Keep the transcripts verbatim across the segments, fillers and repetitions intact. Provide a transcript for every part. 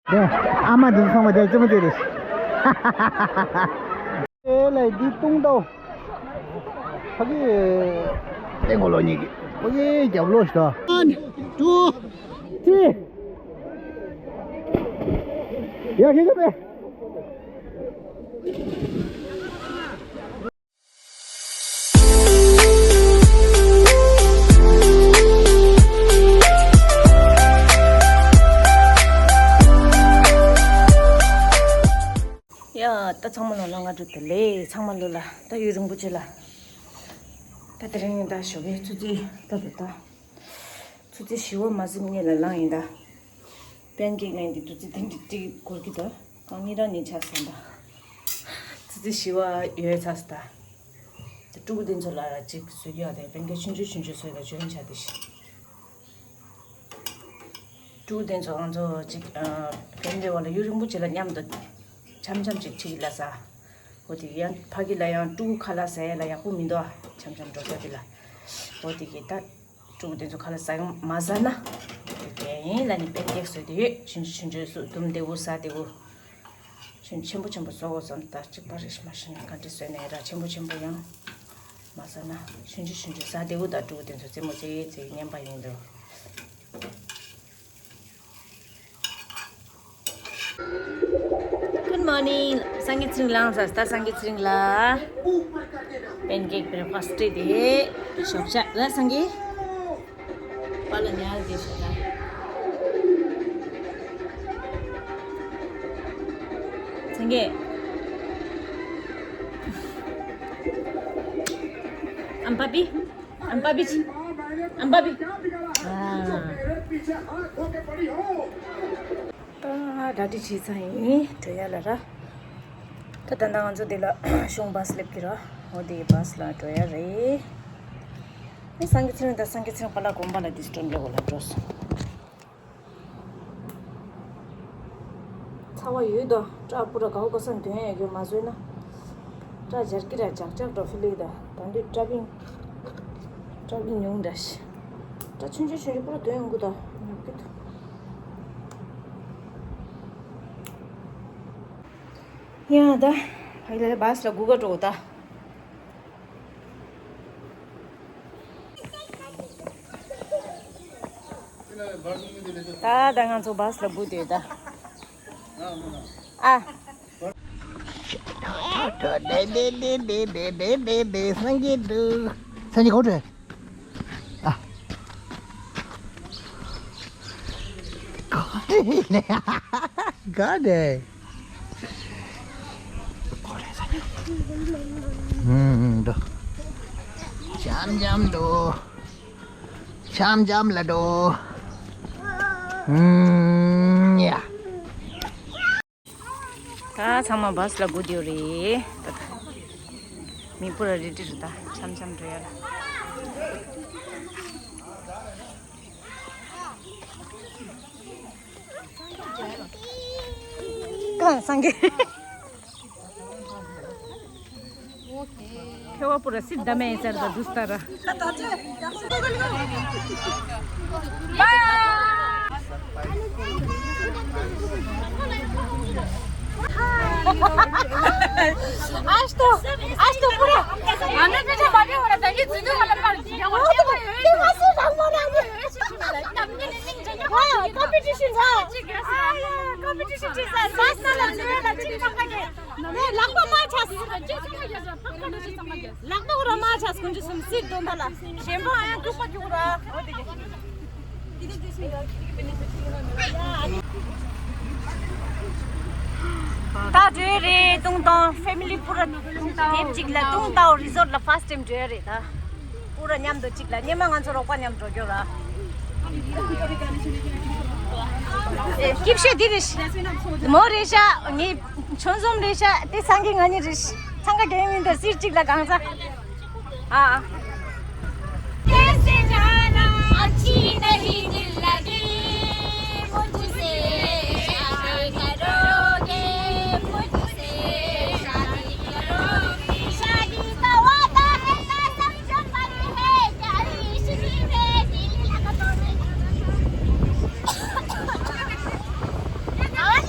ཨ་མ་འདི་ཚང་མ་དེ་ཙི་མོ་དེ་རེད། ཨེ་ལས་འདི་ཏུང་ཏོ། ཕ་གི། ཏེ་མགོ་ལོ་གཉིས་ཀྱི། ཕ་གི་རྒྱབ་ལོགས་ཤིག་ད། One, two, three. ཡ་ཁྱེད་ཚོ་པས། ཡ། ད་ཚང་མ་ལོ་ལ་སྔ་དྲོ་བདེ་ལེགས། ཚང་མ་ལོ་ལ་ད་ཡུན་རིང་པོ་ཅིག་ལ། ད་དེ་རིང་ད་ཞོགས་ཀའི་ཆུ་ཚོད་ད་དུ་ད། ཆུ་ཚོད་བཞི་པ་མ་ཟིན་སྔོན་ལ་ལངས་ཡིན་ད། པན་ཀེག་ལེན་དེ་དུས་ཚོད་ཐེངས་གཅིག་འགོར་གྱི་འདུག་གང་ཉིན་རང་ཉིན་ཆགས་སོང་ད། ཆུ་ཚོད་བཞི་པ་ཡོལ་ཚར་སོང་ད། དེ་ཕྲུ་གུ་དེ་ཚོ་ལ་ཅིག་བཟོས་ཀྱི་ཡོད་དེ། པན་ཀེག་ཆུང་ཆུང་ཆུང་ཆུང་བཟོས་ལ་འཇོན་ཆགས་དེ་ཤི། ཕྲུ་གུ་དེ་ཚོ་ང་ཚོ་ཅིག་ཨ་ཕན་རེ་བ་ལ་ཡུན་རིང་པོ་ཅིག་ལ་མཉམ་དུ་འཆམ་འཆམ་ཅིག་ཁྲིད་ཀྱི་ལ་ཟ། འོ་དེ་ཡང་ཕ་གི་ལ་ཡང་ཕྲུ་གུ་ཁ་ལག་ཟ་ཡ་ལ་ཡག་པོ་མི་འདུག་འཆམ་འཆམ་འགྲོ་ས་དེ་ལ། འོ་དེ་གི་ད། ཕྲུ་གུ་དེ་ཚོ་ཁ་ལག་ཟ་ཡང་མ་ཟ་ན། དེ་ཡིན་ལ་ནི་པན་ཀེག་བཟོས་དེ་ཡོད། ཆུང་ཆུང་ཆུང་ཆུང་བཟོས་ལྡུམ་བདེ་བོ་ཟ་བདེ་བོ། ཆུང་ཆེན་པོ་ཆེན་པོ་བཟོ་དགོས་བསམ་ད་གཅིག་པ་རེ་ཞིག་མ་ཤེས་ན་ག་འདྲ་བཟོས་ནས་ར་ཆེན་པོ་ཆེན་པོ་ཡང་མ་ཟ་ན། ཆུང་ཆུང་ཆུང་ཆུང་ཟ་བདེ་བོ་ད། ཕྲུ་གུ་དེ་ཚོ་རྩེད་མོ་རྩེ་རྩེ་ཉན་པ་ཡིན་འདུག Good morning. སངས་རྒྱས་ཚེ་རིང་ལངས་ཚར་ད། སངས་རྒྱས་ཚེ་རིང་ལ་པན་ཀེག་བྷེ་རེག་ཕ་སི་ཊི་སྤྲད་དེ་ཞོགས་ཇ་ལ་སངས་རྒྱས། པཱ་ལགས་ཉལ་བསྡད་ཤག་ད། སངས་རྒྱས། ཨམ་པ་པི། ཨམ་པ་པི་ཅི། ཨམ་པ་པི། ཨ། ད་གྲ་སྒྲིག་བྱས་ཚར་ཡིན། འགྲོ་ཡ་ལ་ར། ད་ད་ལྟ་ང་ཚོ་འདི་ལ་གཞུང་བྷ་སི་སླེབས་ཀྱི་ར། འོ་དེ་བྷ་སི་ལ་འགྲོ་ཡ་རེད། ཨེ་སངས་རྒྱས་ཚེ་རིང་དང་སངས་རྒྱས་ཚེ་རིང་པཱ་ལགས་དགོན་པ་ལ་དེ་སི་ཊོན་ལེ་གོ་ལ་འགྲོ་སོང་། ཚ་བ་ཡོད་དོ། སྐྲ་པུ་ར་གའུ་ག་སང་དོན་ཡ་གྱོ་མ་བཟོས་ན། སྐྲ་འབྱར་གྱི་ར་འཇག་འཇག་འགྲོ་ཕི་ལི་ད། ད་འདི་སྐྲ་པིང་། སྐྲ་པིང་ཉུང་འདྲ་ཤི། སྐྲ་ཆུང་ཆུང་ཆུང་ཆུང་པུ་ར་དོན་ཡོང་གི་ད། ཉོབ་ཀྱི་འདུག་ཡ་ད། ཕ་གི་ལ་བྷ་སི་ལ་སྒུག་ག་འགྲོ་ད། ད་ད་ང་ཚོ་བྷ་སི་ལ་སྒུག་བསྡད་ད། ཨ། སངས་རྒྱས་འདུག་སངས་རྒྱས་གོ་དྲོད། ཨ། ག་དེ། འགྲོ། འཇམ་འཇམ་འགྲོ། འཇམ་འཇམ་ལ་འགྲོ། ཡ། ད་ཚང་མ་བྷ་སི་ལ་སྒུག་བསྡད་ཡོད་རེད། ད་མི་པུ་ར་རེ་ཌི་རེད་ད། འཆམ་འཆམ་འགྲོ་ཡ་ལ། གང་སངས་རྒྱས། ཁེ་བ་པུ་ར་སི་ད་མེ་ཙར་ད་དུས་ད་ར། आज तो, आज तो पूरा हमें पीछे भागे हो रहा था। ये जुनू वाला पार्टी। हाँ, competition था। Competition थी सर। मास्टर ला जुनू ला चिंता करके। ལག་པ་མར་ཆག་ལག་པ་ར་མར་ཆག་ཁོང་ཚོ་གསུམ་སྲིད་དོན་ཐ་ལ། ཞེན་པོ་ཨ་ཡང་འཁྲུག་པ་རྒྱུག་ར། ད་འགྲོ་རེད། ཏུང་ཏང་ཕེ་མི་ལི་པུ་ར་དེབ་གཅིག་ལ། ཏུང་ཏའོ་རི་ཟོར་ལ་ཕར་སི་ཊེམ་འགྲོ་ཡ་རེད་ད། པུ་ར་མཉམ་དུ་གཅིག་ལ། སྙེ་མ་ང་ཚོ་རོགས་པ་མཉམ་འགྲོ་རྒྱུ་ར། སྐྱིབས་ཤོད་འདི་རེད། མོ་རེད་ཤག་ངའི་ཆུང་འཛོམས་རེད་ཤག་དེ་སངས་རྒྱས་ང་གཉིས་རེད། འཚང་ཁ་རྒྱག་མི་འདུག་སྲིད་གཅིག་ལ་གང་ཟག་ཨ། कैसे जाना अच्छी नहीं दिल लगी मुझसे शादी करोगे मुझसे शादी करोगे शादी का वादा है कसम जो पड़ी है प्यारी इश्क की है दिल लगा तो नहीं। आवाज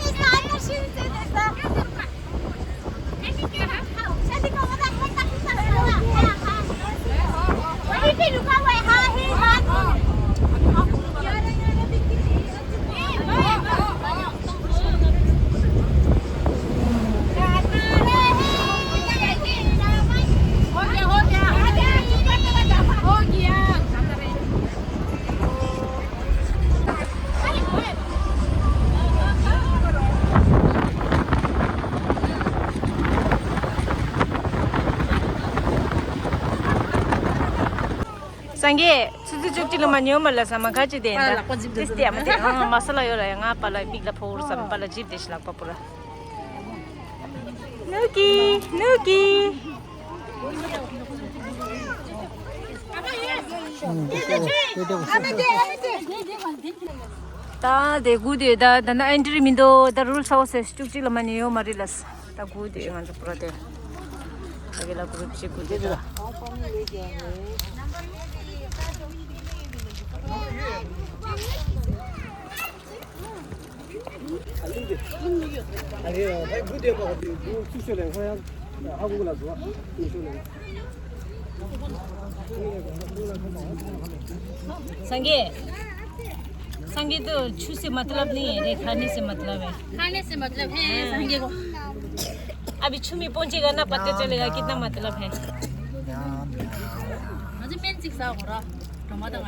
སངས་རྒྱས། ཆུ་ཚོད་བཅུ་གཅིག་ལ་མ་ཉོ་མ་ལ་ས་མ་ག་ཅི་དེ་འདྲ། པཱ་ལགས་པ་ཇིབ་ཏིས་དེ་མ་དེ་ཨང་མ་ས་ལ་ཡོད་ལ་ཡ་ང་པཱ་ལགས་པིག་ལ་ཕོ་བོར་ས་མ་པཱ་ལགས་ཇིབ་དེ་ཤི་ལག་པ་པོ་ལ། ནུ་ཀི་ནུ་ཀི། ད་དེ་གུ་དེ་ད་ད་ན་ཨེན་ཊི་རི་མི་འདུག་ད་རུལ་ས་བོ་སེ་བཅུ་གཅིག་ལ་མ་ཉོ་མ་རེད་ལ། ད་གུ་དེ་ང་ཚོ་པུ་ར་དེ། ད་གི་ལ་གུ་རུབ་ཅིག་གུ་དེ་ད། संगे संगे तो छू से मतलब नहीं है रे, खाने से मतलब है। खाने से मतलब है संगे को। अभी छू में पहुंचेगा ना, पता चलेगा कितना मतलब है। अझै मेन चिक्सा हो र। ढमादा।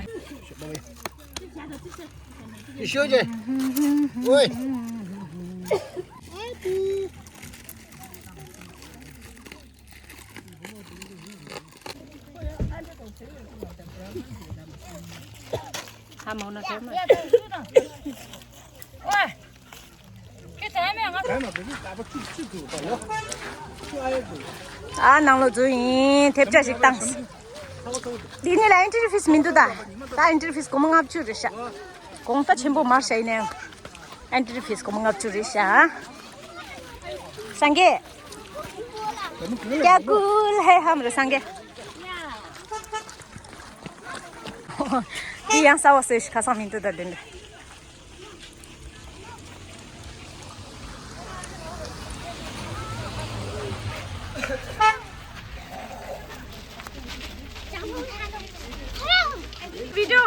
ཨ་ནང་ལོགས་འཛུལ་ཡིན། ཐེབས་ཆ་ཞིག་བཏང་། འདི་ནི་ལ་ཨེན་ཊི་རི་ཕིས་མི་འདུག་ད། ད་ཨེན་ཊི་རི་ཕིས་སྒོར་མོ་ལྔ་བཅུ་རེད་ཤག་གོང་ད་ཆེན་པོ་མར་ཤ་ཡིན་ནའང་། ཨེན་ཊི་རི་ཕིས་སྒོར་མོ་ལྔ་བཅུ་རེད་ཤག་སངས་རྒྱས། ཀྱ་ཀུལ་ཧེ་ཧམ་རེད་སངས་རྒྱས། འདི་ཡང་གསར་བ་བཟོས་ཤིག་ཁ་སང་མི་འདུག་ད་དེ་འདྲ། video.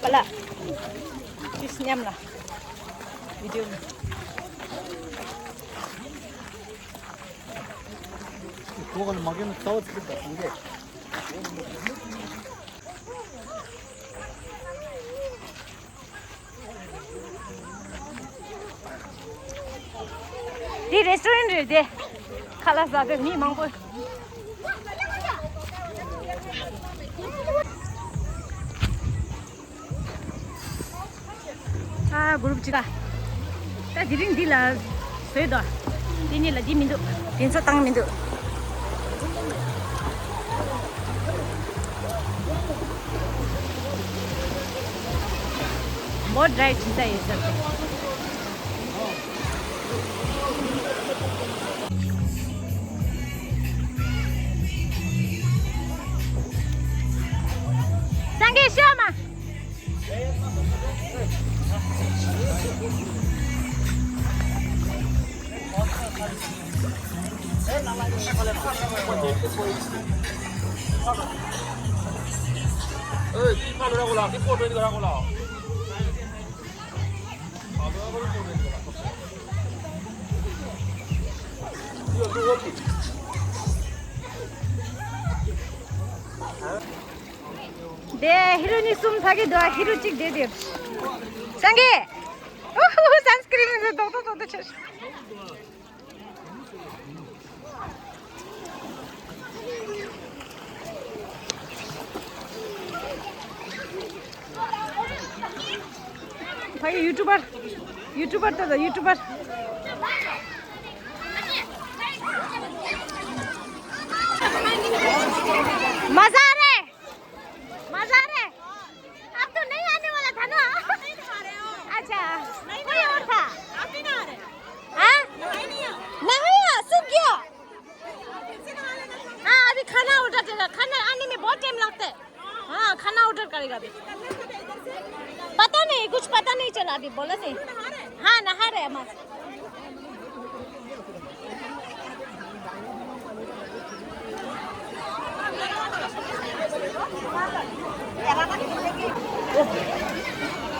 Wala. Sis nyam la. Video ni. Ko kan magen tawo tsikit da sange. འདི་རེ་སི་ཊོ་རན་རེད་དེ། ཁ་ལག་ཟ་དེ་མི་མང་པོ། ཨ་གུ་རུབ་ཅི་ག་ད་དེ་རིང་འདི་ལ་བཟོས་དོ། འདི་གཉིས་ལ་འདི་མི་འདུག་དེ་ཚོ་བཏང་མི་འདུག་བོ་ཌི་རའི་ཇི་ད་ཡོད་ས་དེ། སངས་རྒྱས་ཤོད་མ། དེ་ཧི་རོ་ནི་གསུམ་ཚ་གི་འདུག་ཧི་རོ་གཅིག་དེ་དེ། སངས་རྒྱས། ཨོ་ཧུ་ཧུ་སན་སི་ཀི་རིན་ནི་རྡོག་རྡོག་རྡོག་རྡོག་ཆེ། ཕ་གི་ཡུ་ཊུ་བར། ཡུ་ཊུ་བར་ད་ད་ཡུ་ཊུ་བར། मजा आ रहा है। मजा आ रहा है। आप तो नहीं आने वाला था ना। अच्छा। कोई और था। हाँ? नहीं आया। सूख गया। हाँ, अभी खाना ऑर्डर देगा। खाना आने में बहुत टाइम लगता है। हाँ, खाना ऑर्डर करेगा अभी। पता नहीं, कुछ पता नहीं चला अभी, बोला नहीं। हाँ, नहा रहे हैं हम।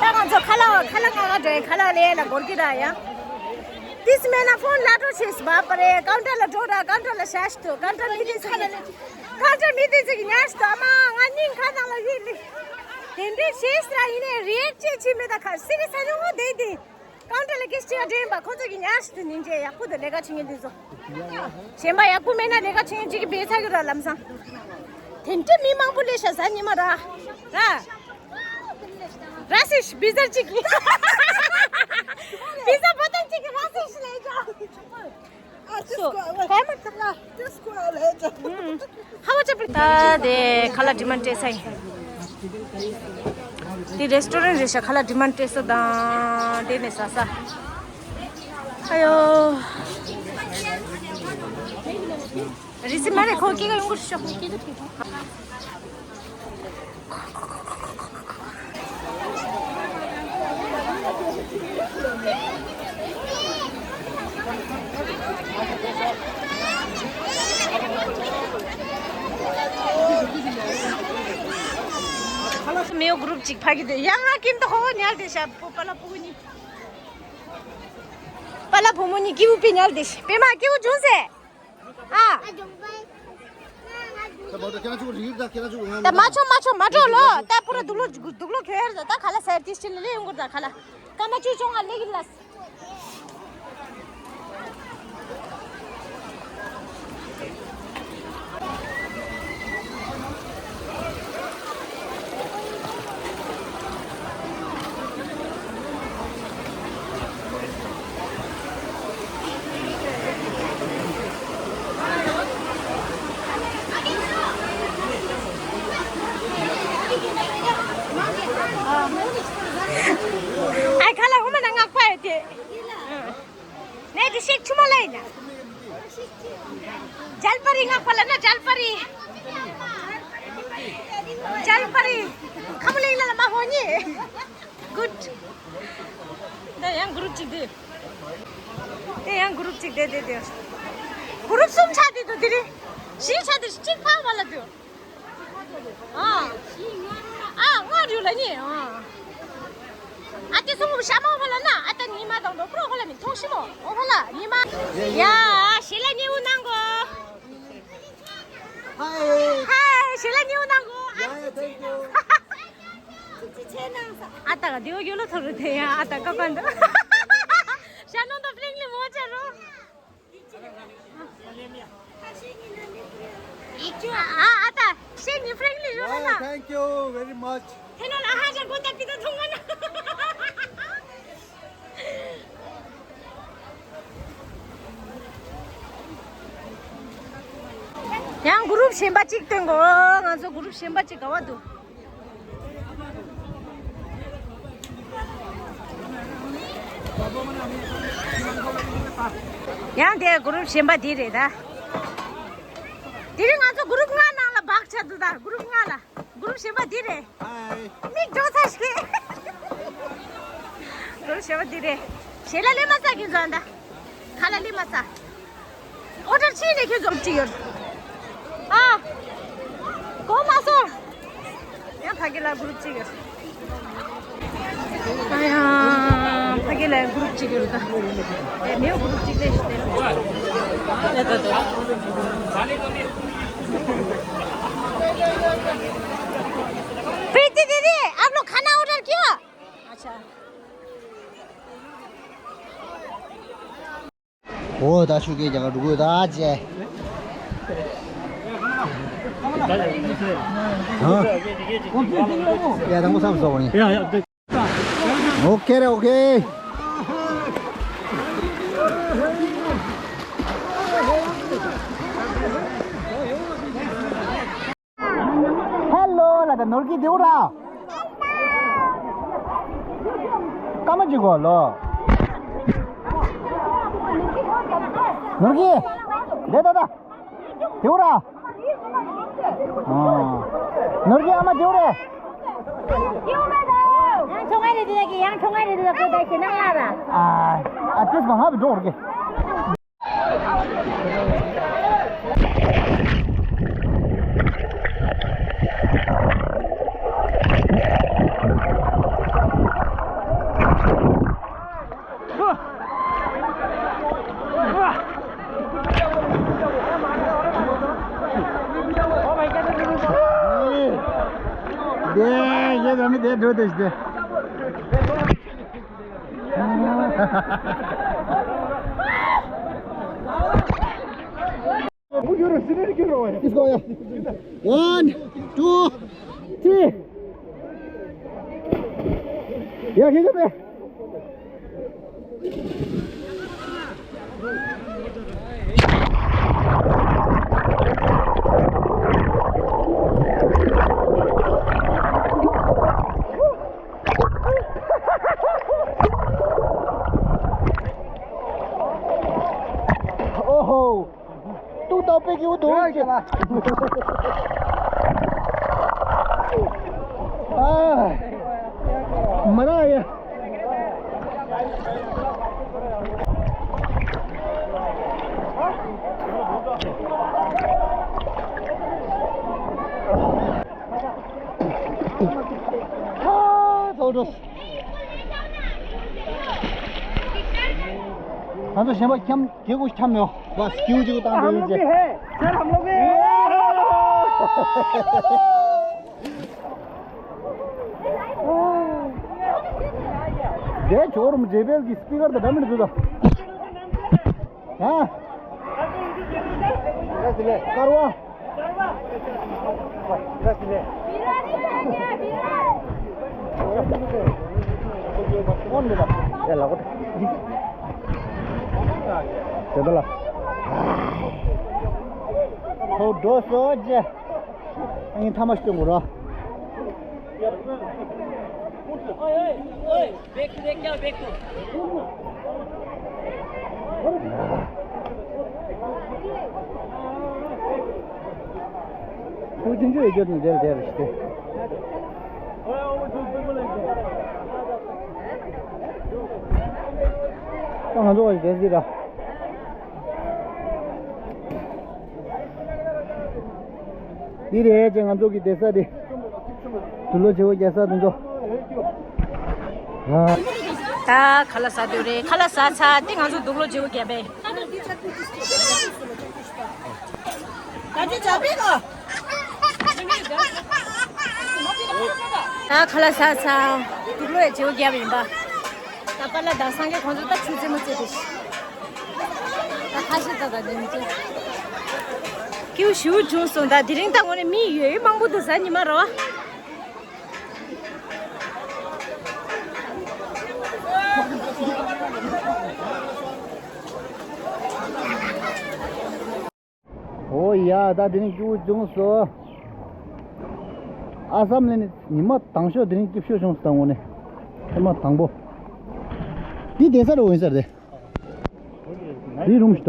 ད་ང་ཚོ་ཁ་ལག་ཁ་ལག་ང་ང་འགྲོ་ཡིན། ཁ་ལག་ལས་ལ་སྒོར་གྱི་ར་ཡ། ཏིས་མེད་ན་ཕོན་ལ་འགྲོ་ཆེས་བ་པ་རེད། ཀའུན་ཊར་ལ་འགྲོ་ར། ཀའུན་ཊར་ལ་ཤ་ཞིག་ཏུ། ཀའུན་ཊར་མི་དེ་ཚོ་གི་ཀའུན་ཊར་མི་དེ་ཚོ་གི་ཉར་ཞིག་ཏུ། ཨ་མ་ང་སྙིང་ཁ་ནང་ལ་ཡིད་ལི་དེ་འདྲའི་ཤེས་ར་ཡིན་ནའི་རི་ཨེག་ཅེས་བྱེད་མེད། ད་ཁར་སི་རི་ས་ནི་འོ་དེ་དེ་ཀའུན་ཊར་ལ་ཀེ་སི་ཅི་ཡ་འདྲེན་པ་ཁོ་ཚོ་གི་ཉར་ཞིག་ཏུ་ཉིན་རྗེས་ཡག་པོ་དང་ལས་ཀ་བྱེད་མཁན་དེ་ཚོ། གཞན་པ་ཡག་པོ་མེད་ན་ལས་ཀ་བྱེད་མཁན་གཅིག་གི་བེད་ཚ་གི་ར་ལམ་སང་། དེ་འདྲ་མི་མང་པོ་ལས་ཤ་ཟ་ཉི་མ་ར། ར། ར་སིཤ་བི་ཟར་གཅིག་གི་བི་ཟར་བོ་ཏན་གཅིག་གི་ར་སིཤ་ལས་ཀྱང་། ཨ་ཅི་སྐོ་ཨ་ལེ། ཧེ་མ་ཚ་ལ། ཅི་སྐོ་ཨ་ལེ་ཅི། ཧ་བ་ཅ་པི། ད་དེ་ཁ་ལག་ཌི་མན་ཌི་སྤྲད་ས་ཡིན། དེ་རེ་སི་ཊོ་རན་རེད་ཤག་ཁ་ལག་ཌི་མན་ཌི་སྤྲད་ས་དང་དེ་ནས་ཟ་ས། ཨ་ཡོ། རི་སི་མ་རེ་ཁོ་སྐྱེ་ག་ཡོང་གི་ཤོག་མེའོ་གུ་རུབ་ཅིག་ཕ་གི་དེ་ཡང་ང་ཀིན་ཏོ་ཧོ་ཉལ་དེ་ཤ་པོ་པ་ལ་པུ་གུ་ཉི། པ་ལ་བུ་མོ་གཉིས་སྐྱིད་པོ་པི་ཉལ་དེ་ཤི་པེ་མ་སྐྱིད་པོ་བྱུང་ཟེ། ཨ། ད་མ་ཆོག་མ་ཆོག་མ་འགྲོ་ལོ། ད་པུ་ར་དུག་ལོ་དུག་ལོ་ཁྱོད་ཡར་ཟ། ད་ཁ་ལ་སེར་ཏིས་ཅི་ལ་ལེ་ཡོང་གོ་ད་ཁ་ལ་ཀ་མ་ཆུ་ཆུང་ང་ལེ་གི་ལ། ཨའི་ཁ་ལ་ཧུ་མ་ན་ངག་པ་ཡོད་དེ། ནས་དེ་ཤེག་ཆུ་མོ་ལ་ཡིན་ན། ཇལ་པ་རི་ངག་པ་ལ་ན་ཇལ་པ་རི། ཇལ་པ་རི། ཁ་མོ་ལེགས་ལ་ལ་མ་ཧོ་ཉི། གུད། དེ་ཡང་གུ་རུབ་ཅིག་དེ། དེ་ཡང་གུ་རུབ་ཅིག་དེ་དེ་དེ། གུ་རུབ་གསུམ་ཆ་དེ་དུ་དེ་རི། བཞི་ཆ་དེ་གཅིག་ཕ་བ་ལ་དུ། ཨ། ཨ་ང་རུ་ལ་ཉེ་ཨ། ཨ་ཏི་སུ་ཤ་མོ་ཧོ་ལ་ན་ཨ་ཏ་ཉི་མ་དང་དོ་པྲོ་ཧོ་ལ་མི་ཐོང་ཤི་མོ་ཨོ་ཧོ་ལ་ཉི་མ། ཡ་ཤི་ལ་ཉེ་འུ་ནང་གོ། Hi. Hi. ཤི་ལ་ཉེ་འུ་ནང་གོ། Yeah, yeah, thank you. ཨ་ཏ་ག་དེའོ་ཡོ་ལོ་ཐོ་རུ་དེ་ཡ་ཨ་ཏ་ཀ་ཀ་འདུག་ཤ་ནོ་ཏོ་ཕླིང་ལི་མོ་ཅ་རོ། ཨ་ཨ་ད་ཤེས་ནི་friendly ཡོད་ན། Yeah, thank you very much. ཐེ་ནོ་ལ་ཧ་ཅང་གོ་ད་པི་ད་ཐུང་ང་ན། ཡང་གུ་རུབ་གཞན་པ་གཅིག་སྟོན་གོ། ང་ཚོ་གུ་རུབ་གཞན་པ་གཅིག་ག་བ་འདུག་ཡང་དེ་གུ་རུབ་གཞན་པ་འདི་རེད་ད། དེ་རིང་ང་ཚོ་གུ་རུབ་ལྔ་ནང་ལ་བག་ཆགས་འདུག་ད་གུ་རུབ་ལྔ་ལ། གུ་རུབ་གཞན་པ་འདི་རེད། Hi. མིག་འགྲོ་ཚ་ཞིག་གུ་རུབ་གཞན་པ་འདི་རེད། གཞན་ལ་ལེ་མ་ས་གིན་བཟོ་འདྲ། ཁ་ལ་ལི་མ་ས། ཨོ་ཌར་ཕྱིན་ནས་ཁྱོད་ཚོར་ཅི་ཡོད། ཨ། གོ་མ་སོང་། ཡང་ཕ་གི་ལ་གུ་རུབ་ཅི་ཡོད། ཨ་ཡ། ཕ་གི་ལ་གུ་རུབ་ཅི་ཡོད་ད། ཨེ་མེའོ་གུ་རུབ་ཅི་ལས་ཤི་ལས། ཨེ་ད་ད། प्रीति दीदी, आप लोग खाना ऑर्डर किया? अच्छा। ཨོ་ད་ཆུ་སྐད་རྒྱག་ག་འགྲོ་དགོས་ད་ཅེ། ཡ་དང་པོ་བསམ་སོང་བ་ཡིན། ཡ་ཡ། ཨོ་ཁེ་རེད་ཨོ་ཁེ། ཧེ་ལོ་ལ་ད་ནོར་གི་དེའུ་ར། ཀ་མ་ཅི་གོ་ལོ། ནོར་གི། དེ་ད་ད། དེའུ་ར། ཨ། ནོར་གི་ཨ་མ་དེའུ་རེ། ཡང་ཆུང་ངུ་རེད་དེ་ཡང་ཆུང་ངུ་རེད་དེ་ཁོ་ད་ཤི་ན་ང་ར། ཨ། ཨ་ཏིས་མ་ཧ་བི་འགྲོ་ར་གི། བོད་དེ་ཞིག་དེ། One, two, three. ཡ་ཁྱེད་ཁྱེད་པས། ཨོ་ཧོ། ཏུག་ཏག་པའི་སྐྱིད་པོ་འདུག་ཅེས། ཨ། མ་ར་ཡ། ཨ། ཚོགས་འགྲོ། ང་ཚོ་གཞན་པ་འཁྱམ། རྒྱལ་སྒོ་འཁྱམ་ཡོད། བ་སྐྱིའུ་གཅིག་བཏང་དེ་ཡིན་ཅེ། དེ་ཇོ་རུམ་ཇེ་བེལ་གྱི་སྤི་ཀར་དང་འདྲ་མི་འདུག་ད། ཧ། དཀར་བ། དེ་ལ། ཁོ་འགྲོ་སོང་ཅེ། ཨ་ནི་ཐ་མ་སྟོན་དགོས་ར། ཁོ་ཅི་འདྲ་ཡོད་ཀྱི་འདུག་དེར་དེར་ཞིག་སྟེ། ང་ཚོ་བ་ཞིག་དེར་ཟིག་ར། འདི་རེད་ཅེ་ང་ཚོ་གི་བསྡད་ས་དེ། དུག་ལོག་བརྗེ་པོ་རྒྱག་ས་དེ་ཚོ། ཨ། ད་ཁ་ལག་ཟ་དུས་རེད། ཁ་ལག་ཟ་ཚར་དེ་ང་ཚོ་དུག་ལོག་བརྗེ་པོ་རྒྱག་པས། ད་ཁ་ལག་ཟ་ཚར་དུག་ལོག་བརྗེ་པོ་རྒྱག་པ་ཡིན་པ། ད་པཱ་ལགས་དང་སངས་རྒྱས་ཁོང་ཚོ་ད་ཆུ་རྩེད་མོ་རྩེ་དེ། ད་ཁ་ཤས་ད་ད་དེ་མི་ཚེ། སྐྱིད་པོ་ཞེ་པོ་བྱུང་སོང་། ད་དེ་རིང་ད་ངོ་ནས་མི་ཡོད་ཡོད་མང་པོ་འདུག་གཟའ་ཉི་མ་རེད་བ། ཨོ་ཡ། ད་དེ་རིང་སྐྱིད་པོ་བྱུང་སོང་། ཨ་སམ་ལ་ནི་ཉི་མ་དང་ཤོས་དེ་རིང་སྐྱིད་ཤོས་བྱུང་སོང་། ད་ངོ་ནས་ཐེངས་མ་དང་པོ། འདི་བསྡད་ས་རེད་འོང་ས་རེད། འདི་རུམ་ཞིག་ད།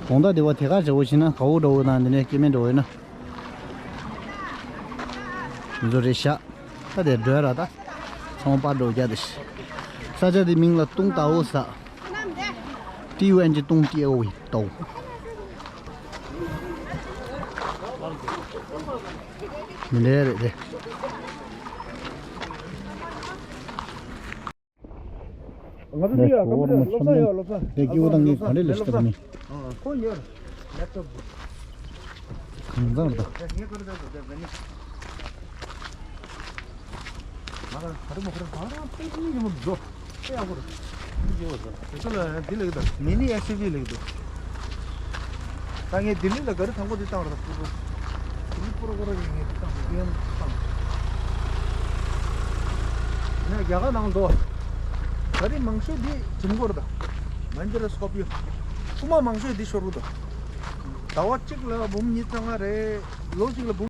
དགོང་དག་དེ་བ་དེ་ག་འདྲ་བོ་བྱེད་ན། དགའ་བོ་འདྲ་བོ་དང་དེ་ནས་སྐྱེ་དམན་འདྲ་བོ་ཡོད་ན། འདི་ཚོ་རེད་ཤག་ད་དེ་འགྲོ་ཡ་ར་ད། ཚོང་པ་འགྲོ་རྒྱ་དེ་ཤི། ས་ཆ་དེ་མིང་ལ་ཏུང་ཏའོ་ཟེར། ཏི་ཡུ་ཨེན་ཇི་ཏུང་ཏི་ཨོ་ཝི་ཏའོ། འདི་འདྲ་རེད་དེ། ང་ཚོ་འདི་ཡ་ཀམ་པུ་ཊར་སློབ་གྲྭ་ཡོད། སློབ་གྲྭ། དེ་སྐྱིད་པོ་དང་ངའི་ག་རེ་ལས་ཤི་ཐུབ་མིན། ཁོ་ཡོད། ལེབ་ཊོབ་འདི། གང་ཚང་རེད་ད། ངས་ཁོ་རེ་ད་ད་ད་ནི། ང་ལ་ག་རེ་མོ་ཁོ་རེ་ད་རང་པེ་ཅིན་ཡོད་མོ་འགྲོ། དེ་ཡག་པོ་རེད། འདི་ཡོད་ཟེར། དེ་ཚོ་ལ་འདི་ལེགས་འདུག་མི་ནི་ཨེ་སི་ཡུ་ཝི་ལེགས་འདུག་ད་ངས་ལྡི་ལི་ལ་ག་རེ་དང་པོ་འདི་བཏང་རེད་ད། ཕུར་བུ། ལྡི་ལི་ཕུར་བུ་ཁོ་ར་གི་ངས་འདི་བཏང་རེད། ངས་བཏང་། ཡང་རྒྱ་གར་ནང་འགྲོ། ག་རེ་མང་ཤོས་འདི་གྲིམ་གོར་ད། མན་ཇ་ར་སྐོར་པིའོ། རྐུ་མ་མང་ཤོས་འདི་ཤོར་གི་འདུག་ཟླ་བ་གཅིག་ལ་འབུམ་ཉི་ཤུ་རྩ་ལྔ་རེད། ལོ་གཅིག་ལ་འབུམ།